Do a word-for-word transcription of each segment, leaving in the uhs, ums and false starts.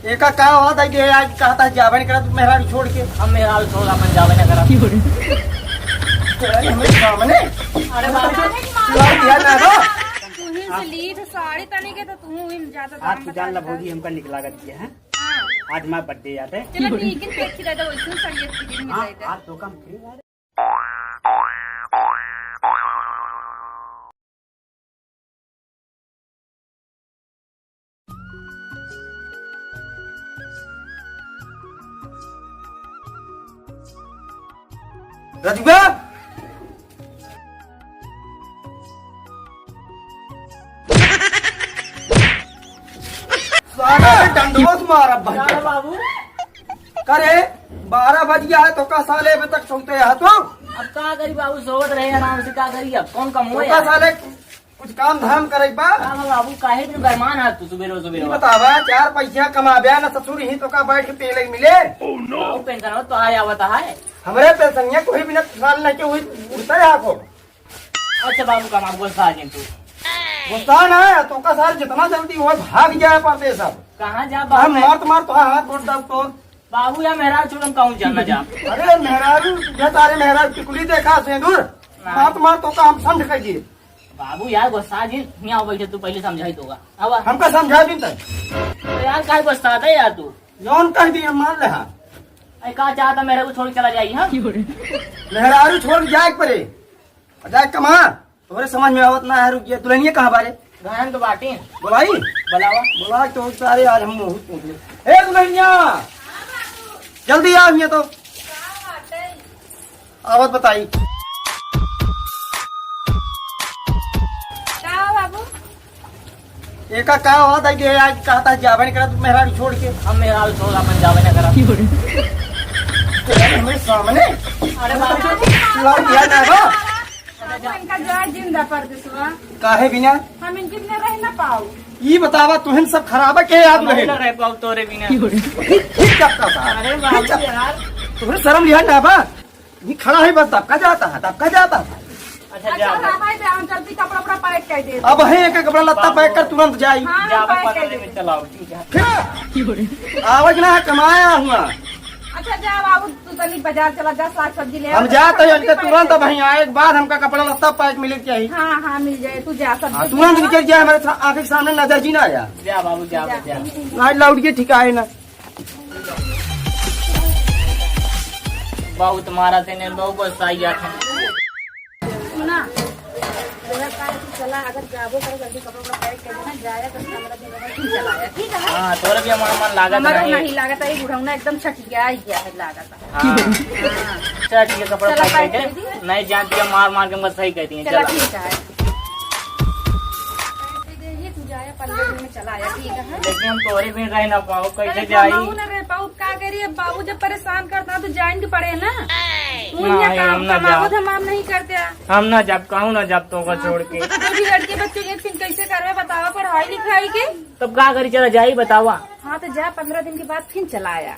एका का हुआ दाई दे, आज कहता है जावे न करा तू मेहरारू छोड़ के। हम मेहरारू छोड़ अपन जावे न करा। अरे हमें सामने। अरे बाबू। लौट गया ना बा। तू ही से लीठ साड़ी तनी के तो तू ही में ज्यादा हाथ दाम तू जान बता ला देता। भौजी, हमका निकला कर दिया है। हाँ। आज हमारा बर्थडे याद है। चलो ठीक है, देखी दादा, वैसे साड़ी एक दिन में हाँ, जाएगा। आज तो कम फ्री। रजुआ, साला के डंडवा से मारब भाई। का बाबू? करे, बारह बज गया है, तो का साले अबे तक सोते है तू? अब का करी बाबू, सोवत रहे आराम से, का करी, अब कौन कम तो हुए का यार? साले कुछ काम धाम करे बा? का बाबू, काहे इतने बेईमान है तू सुबेरे सुबेरे? ये बतावा, चार पैसा कमाबे ना ससुर ही तो का बैठ के पेले मिले? बाबू, पेंशन हो तो आया आवत है। हमरे पेंशनिया कोई बिना साल नहीं के हुई उठता है आपको। अच्छा बाबू, कमाब गुस्सा जिन तू। गुस्सा ना है, तो का सार जितना जल्दी हो भाग जाए परदेस अब। कहाँ जा हम बाबू? मार तो मार तो हाथ गोड़ दब तो। बाबू या मेहरारू छोड़ हम कहूँ जाना जा। अरे मेहरारू, ये तारे मेहरारू टिकुली देखा सेंदूर। ना। मार तो मार तो का हम समझ कर दिए। बाबू यार गुस्सा जिन, यहाँ बैठे तू पहले समझाई तो का। अब हमका समझा दिन तक। तो यार काहे गुस्सा था यार तू? जौन कह दिए मान ले हाँ। अरे का चाहता मेहरारू छोड़ के चला जाई, हाँ? मेहरारू छोड़ के जाए के पड़े। आ जाए कमा, तोहरे समझ में आवत ना है, रुक गया। दुल्हनिया कहाँ बारे? घरन तो बाटी। बोलाई? बुलावा। बोला तो सारे आज हम मुँह पूछ ले। ए दुल्हनिया, जल्दी आ, हियाँ तो। आवत बताई। का हो बाबू? एका का हो दाई दे, आज कहता है जावे न करा तू मेहरारू छोड़ के। हम मेहरारू छोड़ अपन जावे न करा। तेरे हमें सामने। अरे बाबू। लौट गया ना बा। बाबू, इनका जाए जिंदा परदेसवा। काहे बिना? हम इनके बिना रह ना पाऊ। ई बतावा, तुहन सब खराबा के याद हम रहे। ना रह पाऊ तोरे बिना। ठीक, ठीक करता था। अरे ठीक बाबू करता। यार। तुहन शर्म लिहा ना बा। ये खड़ा है बस, दबका जाता है, दबका जाता है। अच्छा, अच्छा, जा। रहा है, हम जल्दी कपड़ा उपड़ा पैक कर दे। अब है एक कपड़ा लत्ता बाबू। पैक कर, तुरंत जाई। हाँ, जा, हम पैक कर पन्द्रह दिन देते। में चलाओ, ठीक है। फिर आवाज ना है, कमाया हुआ। अच्छा, जा बाबू, तू तनी बाजार चला जा, साग सब्जी ले हम आ। जाते हैं, सब्जी इनके पैक तुरंत कर अब दे। वहीं आए के बाद हमका कपड़ा लत्ता पैक मिले के चाहिए। हाँ, हाँ, मिल जाए, तू जा, सब्जी हाँ, ले तुरंत आ। निकल जाए, हमारे सा-, आँख के सामने नजर जी ना आया। जा बाबू, जा, जा। जा। आज लौट के ठिकाए ना। बहुत मारा थे ने, बहुत गुस्सा आया था। सुना, मेरा काम तू चला, अगर जाबो करे, जल्दी कपड़ा उपड़ा पैक कर देना, जाया कर, पन्द्रह दिन रहे, फिर चला आया, ठीक है? हाँ, तोरा भी हमारा मन लागत हमारा नहीं। नहीं लागत है, ये बुढ़ौना एकदम छठिया ही गया है, लागत है। हाँ। हाँ। चल, ठीक है, कपड़ा चला, पैक कर पैक दे। कर दी। नहीं जानती है, मार मार के मत सही कर दिए। चला, चला। ठीक है। ये तू जाया, पन्द्रह दिन में चला आया, ठीक है? लेकिन हम तोरे बिन रह ना पाओ, कैसे अरे, जाई? हमहू ना रह पाओ, का करी? अब बाबू जब परेशान करता है, तो जाइन के पड़े ना। तू नहीं, यहाँ काम हम ना कमावत, जाब। हम आप नहीं करते हैं। हम ना जाब, कहूँ ना जाब तो का हाँ, छोड़ के। तो भी लड़के बच्चे के फिर कैसे करवे, बतावा, पढ़ाई लिखाई के? तब का करी, चला जाई, बतावा। हाँ, तो जा, पन्द्रह दिन के बाद फिर चला आया।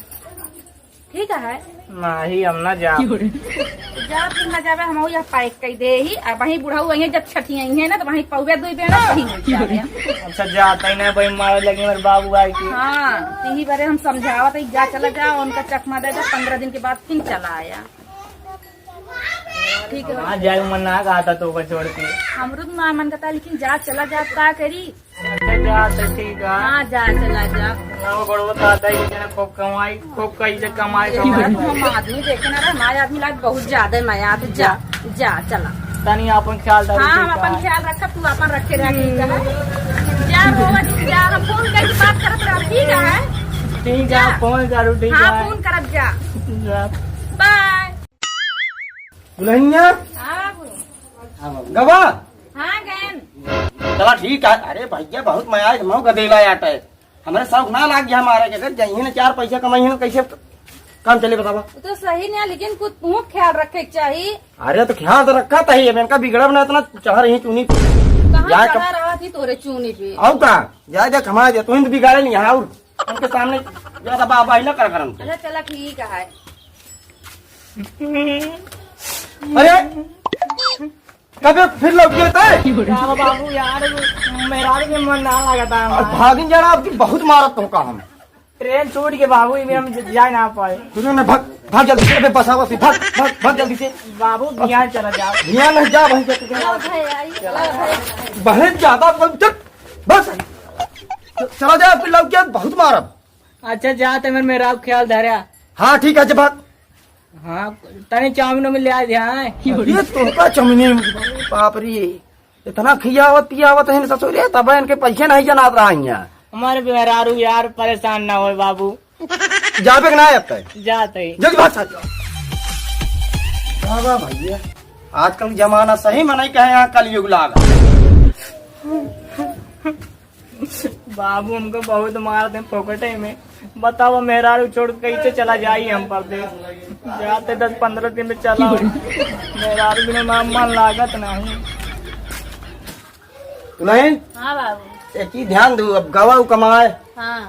ठीक है। नहीं, हम ना जाब। जा, फिर ना जाबे, हम यह पैक कर दे ही। अब वहीं बुढ़ऊ वहीं जब छठी आई है ना, तो वहीं पौवे दुई बेड़ा वहीं हो जाबे। अच्छा, जा, तई ना भाई मारे लगे मेरे बाबू भाई की। हाँ, तो यही बारे हम समझावत है, जा, चला जा, उनका चकमा दे दे, पन्द्रह दिन के बाद फिर चला आया। ठीक है। हाँ, जाए मन ना कहा था तो छोड़ के। हमरो तो ना मन कहता, लेकिन जा, चला जा, का करी? अच्छा, जा, तो ठीक है। हाँ, जा, चला जा। ना, वो बड़ो दादा ही जना खूब कमाई, खूब कहीं से कमाई, ये कमाई। हम आदमी देखे ना रे, हमारे आदमी लाग बहुत ज्यादा है, मैं यार, जा, जा, चला। तनी अपन ख्याल रखो, हाँ, हम ठीक अपन है। ख्याल रखब, तू अपन रखे रह, ठीक है? जा, रोवा जी, जा, हम फोन करके बात करत रह, ठीक है? ठीक है, जा। फोन करू, ठीक हाँ, है। फोन करब, जा। जा। बाय। दुल्हनिया? हाँ, बाबू। गवा? हाँ, गयन। चला ठीक है। अरे भैया, बहुत मया है, मऊ गदेला आटे। हमरे शौक ना लाग गया हमारे के, अगर जइहे ना चार पैसा कमाइहे ना, कैसे काम चले बतावा? वो तो सही नहीं है, लेकिन कुछ तू ख्याल रखे के चाहिए। अरे तो ख्याल तो रखा था ही, अब इनका बिगड़ब ना, इतना चढ़ रही चूनी पे। कहाँ जाए चढ़ा कब-, रहा थी तोरे चूनी पे? और का? जाए जा कमा दे, तू ही तो बिगाड़े नहीं है, और उनके सामने ज्यादा बाबा ही ना कर करम। अच्छा चला ठीक है। अरे, कबे फिर लौट गए तय? का बाबू यार, मेरा भी मन ना लगा था और हमारा। भागिन जाना, अब की बहुत मारत तो का हम। ट्रेन छूट के बाबू, इमे हम ज-, जाए ना पाए। सुनो ना, भाग, भाग जल्दी से, अबे बस आवा से, भाग, भाग, भाग जल्दी से। बाबू, बिहान चला जाओ। बिहान नहीं जा, वहीं जाके चला। बहुत ज्यादा बोल, चुप, बस। चला जा, फिर लौट के बहुत मारब। अच्छा, जा, ते मेरे, मेरा ख्याल धरा। हाँ, ठीक है, जब भाग। हाँ, तनी चाउमीन उमीन ले आए थे, हाँ। ये तो का चाउमीन, बाप रे। इतना खियावत पियावत है ससुरे, तब इनके पैसे नहीं जनात रहा है। हमारे मेहरारू यार परेशान ना होए बाबू। जाबे के ना आते? जाते। जल्दी भाग साथ। बाबा भैया, आजकल जमाना सही में नहीं कहे, यहाँ कलयुग लागा। बाबू हमको बहुत मारत हैं फोकटे में। बताओ, मेहरारू छोड़ के कैसे चला जाई हम परदेस? जाते दस पन्द्रह दिन में चला हो। मेहरारू बिना नाम मान लागत नहीं। नहीं? हाँ बाबू। एक ही ध्यान दू, अब गवा उ कमाए। हाँ।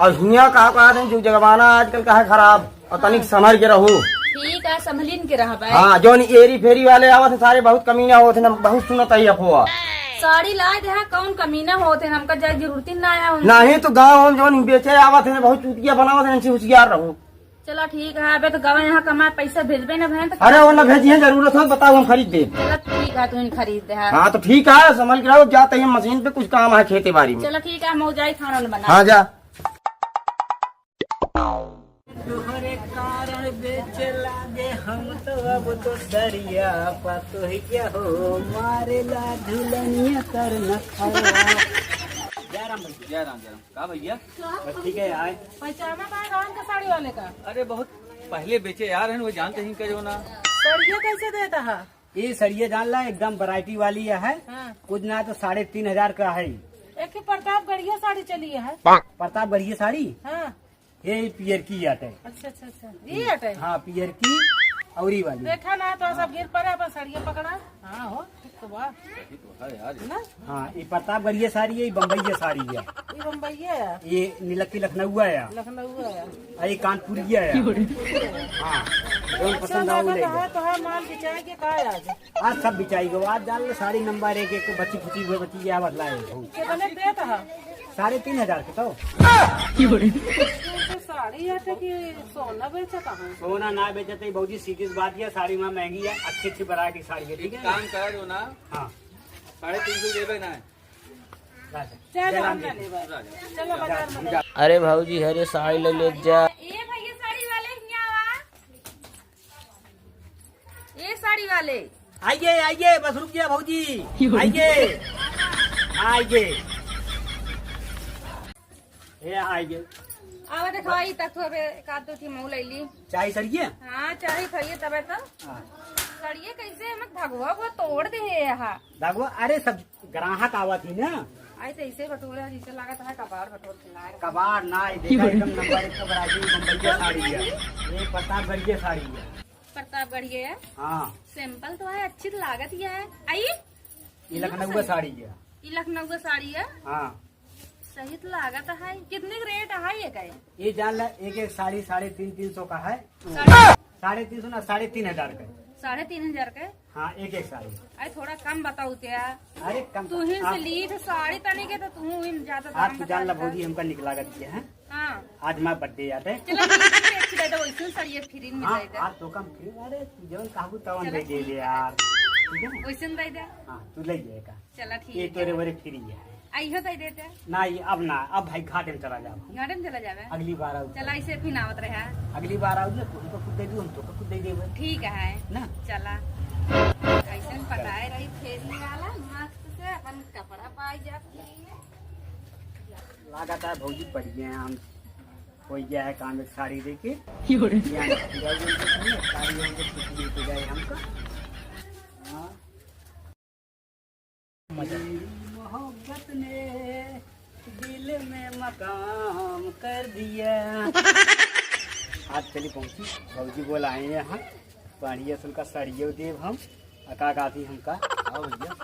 और हुइया का कहा दें, जो जमाना आजकल का है खराब, और तनिक हाँ। संभल के रहू। ठीक है, संभलिन के रहबे। हाँ, जौन एरी फेरी वाले आवत हैं, सारे बहुत कमीना होत हैं, बहुत सुनत है अफवाह। साड़ी लाए दे, हाँ, कौन कमीना होत हैं, हमका जाए जरूरत ही ना आया उनसे। नहीं तो गाँव हम जौन बेचे आवत हैं, बहुत चूतिया बनावत हैं, इनसे होशियार रहू। चला ठीक है, अबे तो गवा यहाँ कमाए, पैसा भेजबे ना भैन तो। अरे वो ना भेजी है, जरूरत हो बताओ, हम खरीद दे। चला ठीक है, तू खरीद दे, हाँ। हाँ तो ठीक है, संभल के रहो, जाते हैं मशीन पे, कुछ काम है खेती बाड़ी में। चला ठीक है, हम जाई खाना वाना बना। हाँ जा। तोहरे कारण बेचे लागे हम तो, अब तो सरिया पतोहिया हो, मारेला झुलनिया कर नखरा। जय राम भैया। जय राम, जय राम। का भैया? बस ठीक है, आए। पहचाना था राम का साड़ी वाले का? अरे बहुत पहले बेचे यार हैं, वो जानते ही करो ना। सड़िया कैसे देता है? ये सड़िया जान ला, एकदम वैरायटी वाली है। हाँ। कुछ ना तो साढ़े तीन हजार का है। एक ही प्रतापगढ़िया साड़ी चली है। प्रतापगढ़िया साड़ी? हाँ। ये पियर की आटे। अच्छा, अच्छा, अच्छा। ये आटे? हाँ, पियर की औरी वाली। देखा ना, तो सब गिर पड़े, अपन सड़िया पकड़ा। हाँ हो, ठीक तो बा। सही तो है यार। ना? हाँ, ये प्रतापगढ़िया साड़ी है, ये बम्बईया साड़ी है। ये बम्बईया है? ये नीलक की लखनऊआ है। लखनऊआ है। आ, ये कानपुरिया है। हाँ, जौन अच्छा पसंद आओ, ले लागत जाओ। है, तो है माल बिचाए के का आज? आज सब बिचाई गो। आज जान लो, साड़ी नंबर एक, एक बची खुची हुए बची, ये आवत लाए हो। कितने देत है? साढ़े तीन हजार के तो। तो साड़ी है तो कि सोना बेचत है? सोना ना बेचत है भौजी, सीधी सी बात है, साड़ी में महंगी है, अच्छी अच्छी वैरायटी साड़ी है, ठीक एक है? काम कर दो ना। हाँ। साढ़े तीन सौ देबे ना। राजा। चलो, जय राम हम जी। ना लेबे। राजा। चलो, बाजार में ले। अरे भौजी, हरे साड़ी ले ले जा। ए भैया, साड़ी वाले हियाँ आवा। ए साड़ी वाले। आइए, आइए, बस रुक गया भौजी। आइए। आइए। ए, आइए। आवा देखो, आई तक थोड़े का दो थी मऊ लैली। चाही सड़िए? हाँ, चाही था ये तबे तो। हाँ। सड़िए कैसे हम धगवा वो तोड़ दे है यहाँ। धगवा, अरे सब ग्राहक आवत ही ना। आई तो ऐसे बटोरा जैसे लागत है कबाड़ बटोर के लाए। कबाड़ ना, ये देखा एकदम नंबर एक का बराजी बम्बईया साड़ी है। ये प्रतापगढ़िया साड़ी है। प्रतापगढ़िया है? हाँ। सैंपल तो है, अच्छी तो लागत ही है। आई? ये लखनऊ का साड़ी है। ये लखनऊ का साड़ी है? हाँ। सही तो लागत है। कितने का रेट है ये का? ये जान ला, एक एक साड़ी साढ़े तीन, तीन सौ का है। साढ़े साढ़े तीन सौ ना, साढ़े तीन हजार का है। साढ़े तीन हजार का है? हाँ, एक एक साड़ी। अरे थोड़ा कम बताओ तो यार। अरे कम तू ही से आप लीठ साड़ी तनी के तो तू ही ज्यादा आप दाम तो जान ला बता भौजी, हमका निकला कर दिए हैं। हाँ। आज हमारा बर्थडे याद है। चलो, ठीक है, अच्छी दे दो, वैसे साड़ी फ्री में हाँ, दे दे। आज तो कम फ्री, अरे जौन कहबू तवन दे दे यार। ठीक है ना? वैसे दे दे। हाँ, तू ले जाएगा। चला ठीक ये है। तोरे बरे फ्री है। आ, इहो दे देते। ना, ये अब ना, अब भाई घाटे में चला जाओ। घाटे में चला जावे? अगली बार आओ। चला, इसे फिर आवत रहे। अगली बार आओ ना, तुमको कुछ दे दूँ, हम तुमको कुछ दे देबे। ठीक है। ना? चला। ऐसे पटाए रही फेरी वाला, मस्त से अपन कपड़ा पाई जात। लागत है भौजी पड़ गए हैं हम। हो गया है काम एक साड़ी दे के। यो रे। यहाँ पूरा बोल के सुनिए, साड़ी हमको कुछ दे के जाए हमका। हाँ। मजा। मोहब्बत ने दिल में मकाम कर दिया। आज चली पहुँची, भौजी बोलाए हैं यहाँ, बढ़िया सुन का सड़ियो देब हम, आ का कहती हमका। हाँ भैया।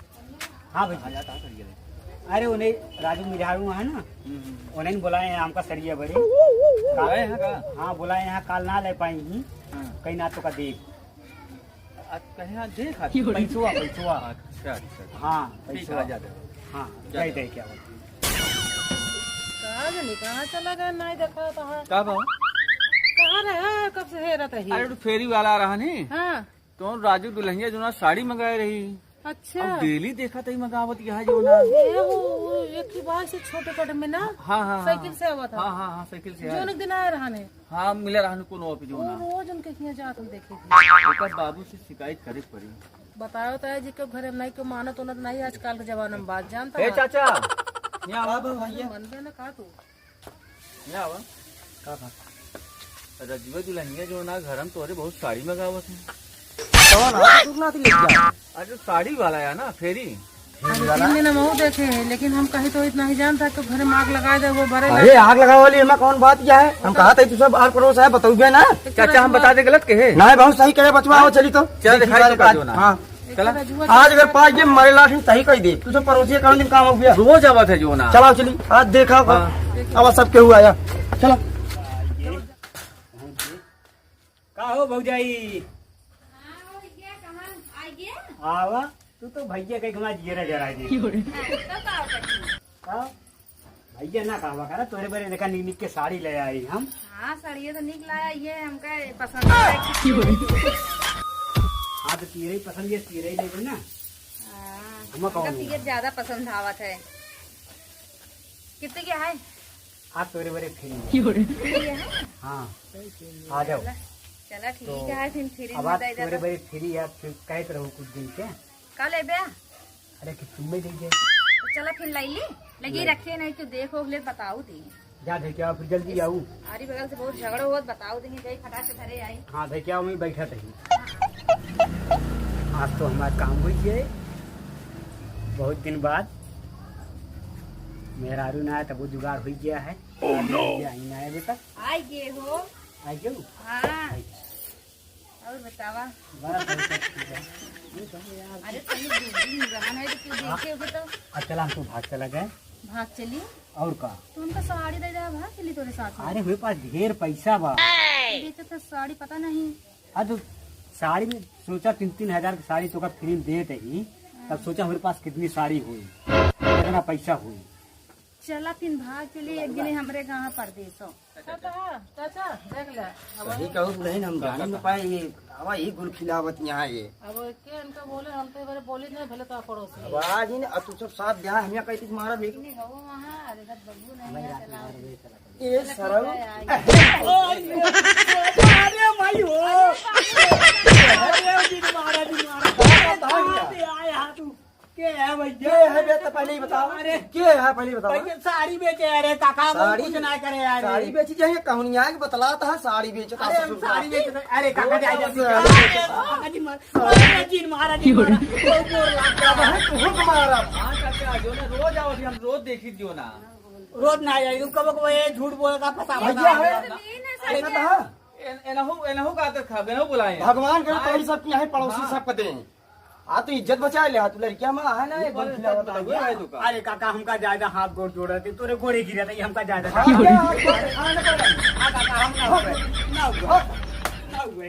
हाँ भैया। हाँ, जाता है सड़िया दे। अरे उन्हें राजू मिरारू है ना, हम्म, हम्म। उन्हें बोलाए हैं हमका सड़िया भरे। बोलाए हैं का? हाँ, बोलाए हैं, काल ना ले पाई ही, हाँ। कहीं ना तो का देब। आ, कहीं ना देख आ, पैसवा, पैसवा। अच्छा, अच्छा। हाँ, ठीक है, पैसवा। आ जाते हैं। हाँ, जाते दे दे हैं। क्या होता है। का जाने कहाँ चला गया, नाहीं देखा तो है। का बा? कहाँ रहे? कब से हेरत रही? अरे, तो फेरी वाला रहा नहीं? हाँ। तो राजू दुल्हनिया जो ना साड़ी मंगाए रही। अच्छा। अब डेली देखा तही मंगावत यहाँ जो ना। ए, वो, वो एक ही बार से छोटे कट में ना, हाँ, हाँ, हाँ। साइकिल से आवत है। हाँ, हाँ, हाँ, साइकिल से जो आए। एक दिन आए रहा ने। हाँ, मिले रहन कोनो पे जो वो ना। रोज उनके हियाँ जात हम देखे थे। ओकर बाबू से शिकायत करे के पड़ी। बताओ तो है जी, क्यों घरे में नहीं, क्यों मानत उनत नहीं, आजकल के जमाना में बात जानता ए है। चाचा, यहाँ आवा। हाँ, भैया। मन में ना का तू? यहाँ आवा। का था? रजुआ दुल्हनिया जो ना घर में तोरे बहुत साड़ी मंगावत है। कौन है? तू ना थी लेके आ। अरे साड़ी वाला है ना, फेरी। अरे, तीन दिन हम वो देखे हैं, लेकिन हम कहीं तो इतना ही जानता कि घर में आग लगा दे, वो बरे अरे, आग लगावे वाली एमा कौन बात क्या है? हम कहा था, तू सब आर पड़ोस है, बतौबे ना। तो चाचा, हम बता दे गलत कहे। नहीं, बहुत सही कहे बचवा, आओ चली तो। चल, देखी दिखाई सारे तो का बात। जो ना। हाँ। चला। आज अगर पाँच दिन मरे लाठी सही कही दे, तू सब पड़ोसी कौन दिन काम हो गया? रोज आवत है जो ना। चलाओ चली, आज देखा का। हाँ। अब सब केहू आया। चला। का हो भौजाई? हाँ, हो, ये कहाँ आ गया? आवा, तू तो भैया के हमारा जियरा जरा दे। हाँ, तो का होता है? हाँ? भैया ना कहवा करा, तोरे बरे देखा निक निक के साड़ी ले आई हम। हाँ, साड़िया तो निक लाया, ये हमका पसंद आया। हाँ, तो तेरे ही पसंद है, तेरे ही लेबे ना। हाँ, हम हमका कौन? पियर ज्यादा पसंद आवत है। कितने के है? आज तोरे बरे फ्री है। फ्री है? हाँ, आ जाओ। चला, चला ठीक तो है, फिर फ्री अब में आज दे तोरे देता। बरे फ्री है, फिर कहत रहू कुछ दिन के। का लेबे? अरे कि तुम में दे दे। तो चला फिर लाई ली, लगी ले। रखिए नहीं तो देखो ले बताऊ दी। जा धइके आओ, फिर जल्दी आऊ। आरी बगल से बहुत झगड़ा हुआ, बताऊ दी, जाई फटाक से घरे आई। हाँ धइके आओ, मैं बैठा थी। आज तो हमारा काम हो गया, बहुत दिन बाद मेहरारू ना आया, तब वो जुगाड़ हो गया है। Oh no! आई ना आया बेटा। आई गए हो? आई गए हो? हाँ। आई। और बतावा। बस, और सब ठीक है। ये कहो यार। अरे, तनी दो दिन रहा नहीं तो क्यों हाँ। देखे हो तो? अब चला, हम तो भाग चला गए। भाग चली? और का? तो उनका साड़ी दे दे, भाग चली तोरे साथ में। अरे, मेरे पास ढेर पैसा बा। देखो तो साड़ी पता नहीं। हाँ, तो साड़ी में सोचा तीन तीन हजार की साड़ी तो का फ्री में देत ही, तब हाँ। सोचा हमारे पास कितनी साड़ी हुई, कितना पैसा हुई। चला फिर भाग चली एक दिन हमरे गाँव परदेसो। चाचा, चाचा, देख ले। अब सही कहू नहीं, हम जाने न पाए, ये आवा, ये गुल खिलावत यहाँ ये। अब के इनका बोले, हम तो एक बार बोली नहीं, भले तो पड़ोसी। अब आज ही ना, अब तू सब साथ दिया, हम यहाँ कहीं मारा भी। नहीं, हो वहाँ, अरे, सब बबू नहीं है, चला। ये सरऊ। अरे भाई हो। अरे दिन मारा, दिन मारा। भाग गया। आए हाथ के है भैया? के है बे, तो पहले ही बताओ। अरे। के है, पहले ही बताओ। भैया, साड़ी बेचे, अरे काका, हम साड़ी? कुछ ना करे, अरे। साड़ी बेची जाए, कहूँ नहीं आए कि बतलाता है, साड़ी बेचता अरे, है हम ससुर का। साड़ी बेचते, अरे काका, जाए, जाए, अरे, काका जी मार, अरे, जी मारा, जी मारा। बहुत जोर लगता है। अब है, तू मारा। हाँ, चाचा, जो ना, रोज आओ, हम रोज देखी जो ना। रोज ना आए, कब को ये झूठ बोलता, फंसा भैया है। अरे, ऐसा था। एन-, एनहू, एनहू का आदत खा, एनहू बुलाए। भगवान करे हाँ। तोरी सब की यहाँ पड़ोसी हाँ। सब पते हैं। आ, तू इज्जत बचा ले, हाँ, तू लड़किया में है ना, ये एक बार बंद खिलावा तो इज्जत लगे बचा। है तो का। अरे काका, हमका ज्यादा हाथ गोड़ जोड़ा थे, तोरे गोड़े गिरा थे, हमका ज्यादा हाँ, क्या हाथ गोड़ खाने पर? हाँ काका, हम ना हुए, ना हुए, ना हुए।